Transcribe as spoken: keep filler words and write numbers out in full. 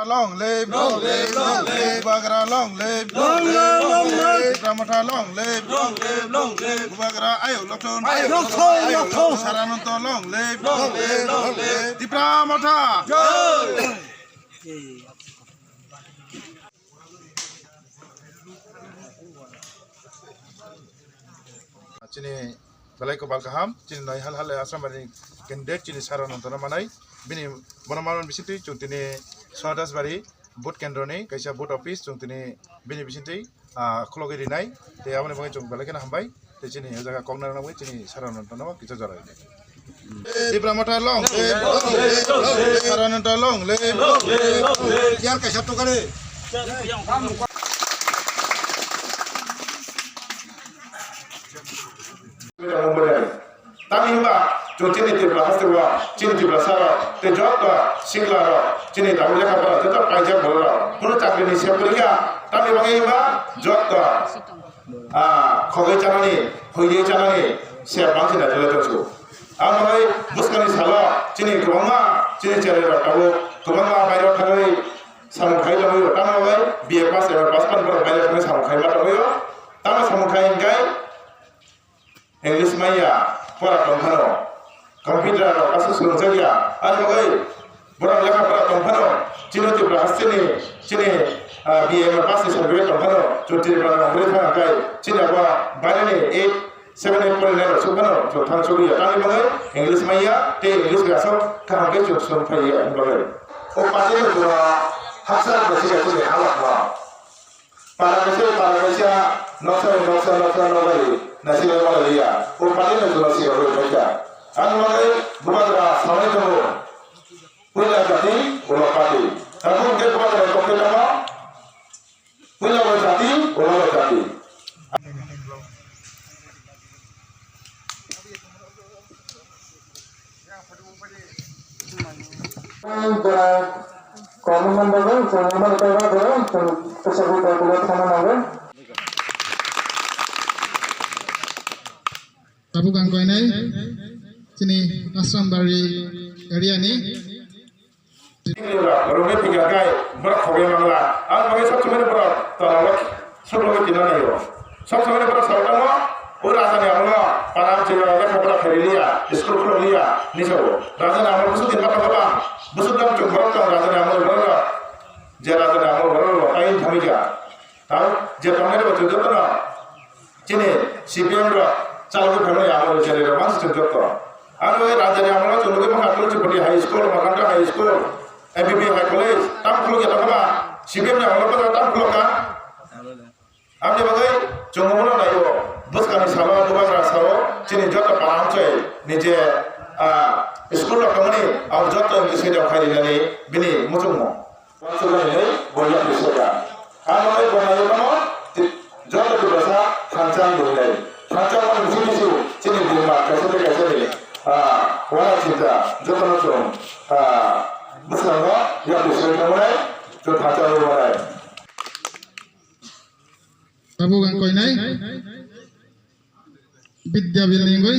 Long live, long live, long live. Bubagra long live, long live, long live. Tipra Motha long live, long live, long live. Bubagra Ayuk Lokthon, Ayuk Lokthon, Ayuk Lokthon. Sarananta long live, long live, long live. Tipra Motha. Jai. Chini belai kobal kaham, chini noi hal hal Asrambari candidate chini Saranantano manai, bini bono manwi bisingtwi chwng tini Sohadasbari vote kendroni kaisa vote office chwng tini bini bisingtwi, ah, khulogwi rinai, tei aboni bagwi chwng belai kheno hambai, tei chini o jaga kok narwkna bagwi chini Saranantano kisa jora rinai. Tipra Motha long live, long live, long live. Sarananta long live, long live, long live. Chair kaisa tukari. Tamni hwnba chwng chini Tripura haste o chini Tiprasa rok tei joto sikla rok chini tabuk lekha pora joto paijak borok rok kunu chakri ni se poriya tamni bagwi hwnba joto ah, khogwi chanani, hoiwi chanani se bangsi naitole tongsu. Ang bai bwskangni salo chini kwbangma chini cherai rok tabuk kwbangma bairo thangwi samung khai tongwi tamo bai B A pass, M A pass pan borok bairo thangwi samung khai ma tongwi tamo samung khai hwnkhe English maya pora tong phano. Computer rok aswk swrwngjakya, ani bagwi borok lekha pora tong phano, chini Tripura hasteni, chini, ah, B A M pass ni certificate tong phano, chwng Tripura ni ongwi thang khe, chini abo baireni eight, seven, eight pori nai rok suk phano, chwng thang sugwi ya. Tamni bagwi English maya, tei English bai aswk kaham khe chwng swrwng phai ya, ani bagwi. O party no chwng haksa bai se chini halak no. Para kaisa, para kaisa, noksa, noksa, noksa, noksa, naisingwi malai liya. O party no chwngno sirogwi phaikha. Ang bagwi bubagra samani tongo. Puila jati, ulo party. Tabuk hwnkhe bubagra tongkhe tamo. Puila bo jati, ulo bo jati. Jora kono manbago, chwng manbago, chwng kwchagwi bai kwlai thangna nango. Tabuk ang koinai chini Asrambari area ni. Rwngwi thwngya khe borok khogwi mangla. Ang bagwi sob somoi borok tola o soklogwi tina naio. Sob somoi borok sao tamo, o raja ni amolo para amchai rok lekha pora khairiliya, school khulokliya hinwi sao. Raja ni amolo bwswk din ma tongo ba? Bwswk dam chwng borok tong raja ni amolo borok rok. Je raja ni amolo borok rok tai thangwi kha. Tamo je tongnai rok chwng jotono chini C P M rok chalogwi phaimani amolo je rok mansi chwng joto. Aro o raja ni amolo chwng nugwi mankha Tulsipati High School, Markandeya High School, M B B High College, tam khulukya tongkha ba? C P M ni amolo bwskango tam khulukha? Aboni bagwi chwng bono naio, bwskangni salo, bubagra salo, chini joto para amchai ni je, ah, school rok tongmani, abo joto ni side o khai rinani bini muchungmo. Wansukmani hinwi bo yapri sokha. Ang noknai bo naiwi tongmo, ti-, joto Tiprasa thansa ang bo hinwi. Thansa ang bisi bisi chini buma kaisa tei kaisa ni, ah, wana chinta jotono chwng, ah, bwskango yapri soi thangmani, chwng thansa ang bo nai. Tabuk ang koinai Bidya Building oi.